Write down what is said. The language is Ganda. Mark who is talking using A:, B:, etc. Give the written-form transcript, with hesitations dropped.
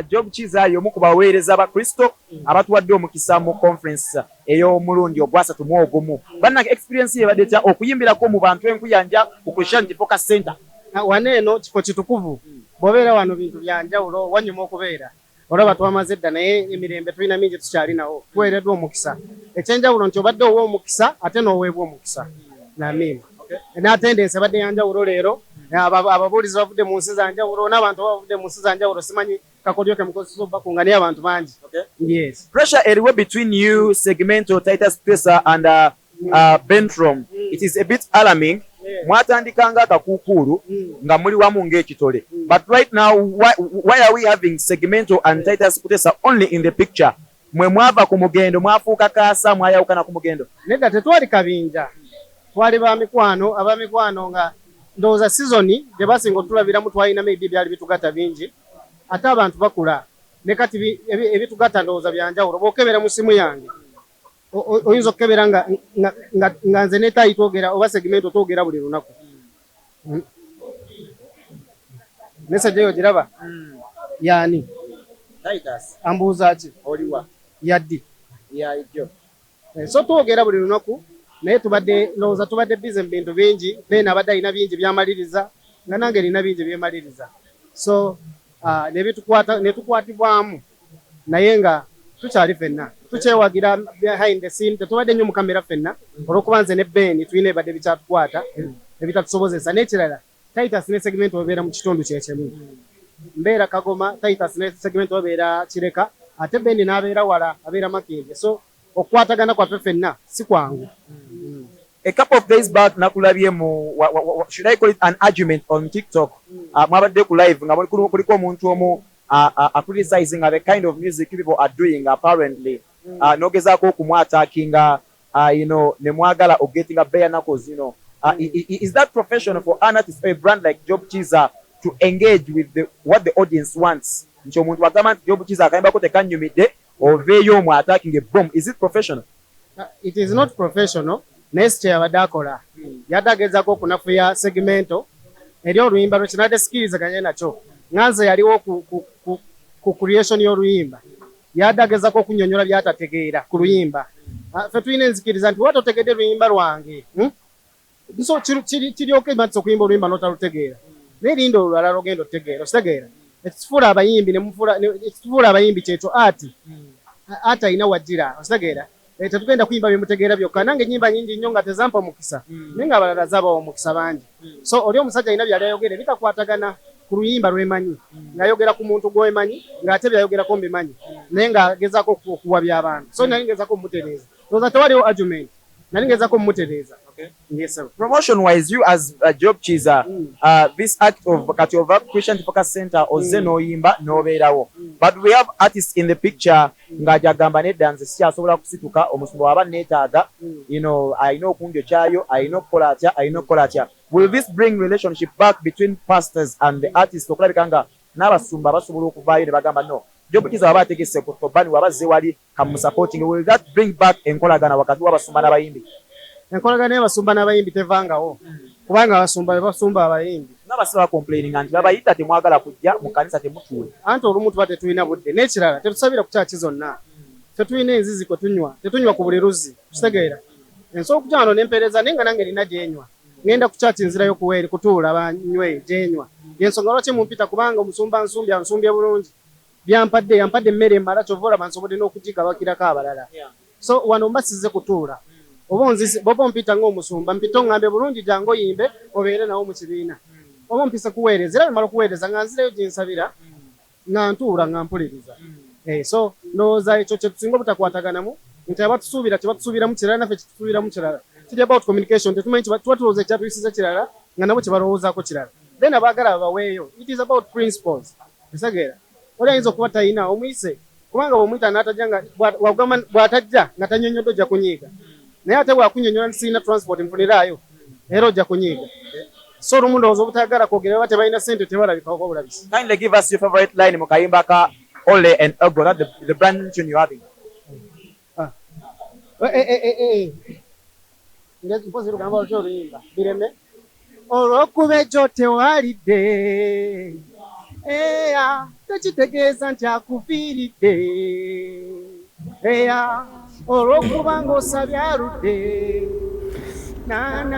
A: Job Kiiza y'omu ku baweereza ba Kristo abatuwadde omukisa mu conference ey'omulundi ogwasatu mu ogumu. Bannange, experience ye ebadde etya okuyimbirako mu bantu enkuyanja ku Christianity Focus Center?
B: Wano eno kifo kitukuvu. Bw'obeera wano bintu bya njawulo, wanyuma okubeera. Olaba twamaze dda, naye emirembe tulina mingi tukyalinawo. Tuweereddwa omukisa ekyenjawulo nti obadde owa omukisa ate n'oweebwa omukisa. Amiina. N'attendance ebadde yanjawulo leero. Ababuulizi bavudde mu nsi za njawulo n'abantu bavudde mu nsi za njawulo. Simanyi kakodyo ke mukozesa obbakunga, naye abantu bangi. Yes.
A: Pressure eriwo between you, Segmento, Titus Kutesa and Bentrom. It is a bit alarming. Mwatandika nga akakuukuulu nga muli wamu ng'ekitole. But right now, why are we having Segmento and Titus Kutesa only in the picture? Mwe mwava ku mugendo, mwafuuka kaasa, mwayawukana ku mugendo.
B: Nedda, tetwali kabinja, twali ba mikwano. Abamikwano nga ndowooza season gye basinga otulabiramu twalina maybe byali bitugatta bingi, ate abantu bakula ne kati ebitugatta ndowooza byanjawulo. Bw'okebera mu simu yange oyinza okukebera nga nze ne Tayi twogera oba Segmento twogera buli lunaku. Message eyo giraba yaani?
A: Titus.
B: Ambuuza ki?
A: Oliwa?
B: Yaddi?
A: Ya ijjo.
B: So twogera buli lunaku, naye tubadde ndowooza tubadde busy mu bintu bingi. Ben abadde alina bingi byamaliriza, nga nange nina bingi byemaliriza, so netukwatibwamu, naye nga tukyali ffenna tukyewagira behind the scene. Tetubadde nnyo mu kamera ffenna olw'okuba nze ne Ben tulina ebadde bikyatukwata ebitatusobozesa. N'ekirala, Titus ne Segment babeera mu kitundu kyekimu. Mbeera Kagoma, Titus ne Segment babeera Kireka, ate Ben n'abeera wala, abeera Makindye, so okukwatagana kwaffe ffenna si kwangu.
A: A couple of days back nakulabye mu should I call it an argument on TikTok. Mwabadde ku live nga kuliko omuntu omu criticizing the kind of music people are doing apparently. N'ogezaako okumwattackinga ne mwagala ogettinga bare knuckles. Is that professional for an artist or a brand like Job Kiiza to engage with what the audience wants? Nti omuntu agamba nti Job Kiiza akayimbako tekannyumidde, oveeyo omu attacking a bomb. Is it professional?
B: It is not professional, naye si kyeyabadde akola. Yadde agezaako okunafuya Segmento eri oluyimba lwe kinadde sikirizaganye nakyo, nga nze yaliwo ku creation y'oluyimba. Yadde agezaako okunyonyola byatategeera ku luyimba. Ah, ffe tulina enzikiriza nti wata otegedde luyimba lwange, So kiryoka ematisa okuyimba oluyimba n'otalutegeera, naye linda olulala lwogenda otegeera okitegeera. Ekitufuula abayimbi ekitufuula abayimbi kyekyo ati ati alina wajira okitegeera. Tetugenda kuyimba byemutegeera byokka. Nange nyimba nyingi nnyo nga tezampa mukisa, naye nga abalala zabawa omukisa bangi. So oli omusajja alina byali ayogera ebitakwatagana ku luyimba lwemanyi, ng'ayogera ku muntu gwemanyi, ng'ate byayogerako mbimanyi, naye ng'agezaako okuwabya abantu. So nali ngezaako mumutereeza. Ndowooza tewaliwo argument, nali ngezaako mumutereeza. Yes, sir.
A: Promotion wise, you as a Job Kiiza, this act of kati ova Christian Focus Center ozze n'oyimba n'obeerawo, but we have artists in the picture ng'ajagamba nedda, nze sikyasobola kusituka, omusumba waba neetaaga alina okunjokyayo, alina okukola atya, alina okukola atya. Will this bring relationship back between pastors and the artists, okulabika nga n'abasumba basobola okuvaayo ne bagamba, "No, Job Kiiza waba ategese ku Tobani, waba azze wali kamusupporting"? Will that bring back enkolagana wakati w'abasumba n'abayimbi?
B: Enkolagana y'abasumba n'abayimbi tevangawo, kubanga abasumba be basumba abayimbi.
A: N'abasiba bacomplaininga nti babayita, temwagala kujja mu kanisa, temutuule.
B: Anti olumu tuba tetulina budde. N'ekirala, tetusabira ku kyaki zonna. Tetulina enzizi kwe tunywa, tetunywa ku buli luzzi, kitegeera. Nsobola okujja wano nempeereza, naye nga nange nina gyenywa. Ngenda ku kyaki, nzirayo kuweeri kutuula banywe gyenywa. Yensonga lwaki mumpita, kubanga omusumba nsumbye, ansumbye bulungi, byampadde, yampadde emmere emala. Kyova olaba nsobodde n'okugigabakirako abalala. So wano mba sizze kutuula. Oba onzise, bwoba ompita ng'omusumba, mpita oŋŋambe bulungi, jangu oyimbe obeere nawo mu kibiina. Oba ompise kuweereza, era bwemala okuweereza nga nzirayo gyensabira, nga ntuula nga mpuliriza. So ndowooza ekyo kye tusinga obutakwataganamu, nti abatusuubira kye batusuubiramu kirala, naffe kyetusuubiramu kirala. Kiri about communication. Tetumanyi tuba tulowooza ekyatuyisiza kirala, nga nabo kye balowoozaako kirala. Then abaagala babaweeyo. It is about principles, otegeera? Oli ayinza okuba talina omuyise, kubanga bw'omuyita n'atajja nga wagamba bw'atajja nga tanyonyodde, ojja kunyiiga. Naye ate bw'akunyonyola nti sirina transport, nfuniraayo, era ojja kunyiiga. So olumu ndowooza obutayagala kwogera, baba tebalina ssente, tebalabika oba bulabisi.
A: Kindly give us your favorite line mu kayimba ka Ole and Ogo, that the brand new tune you're having.
B: Eh, eh, eh, eh. Mpozi lugamba lutya oluyimba bireme? Olw'okuba ekyo tewalidde. Eya, tekitegeeza nti akuviiridde. Eya, olw'okuba ng'osabye aludde. Na, na.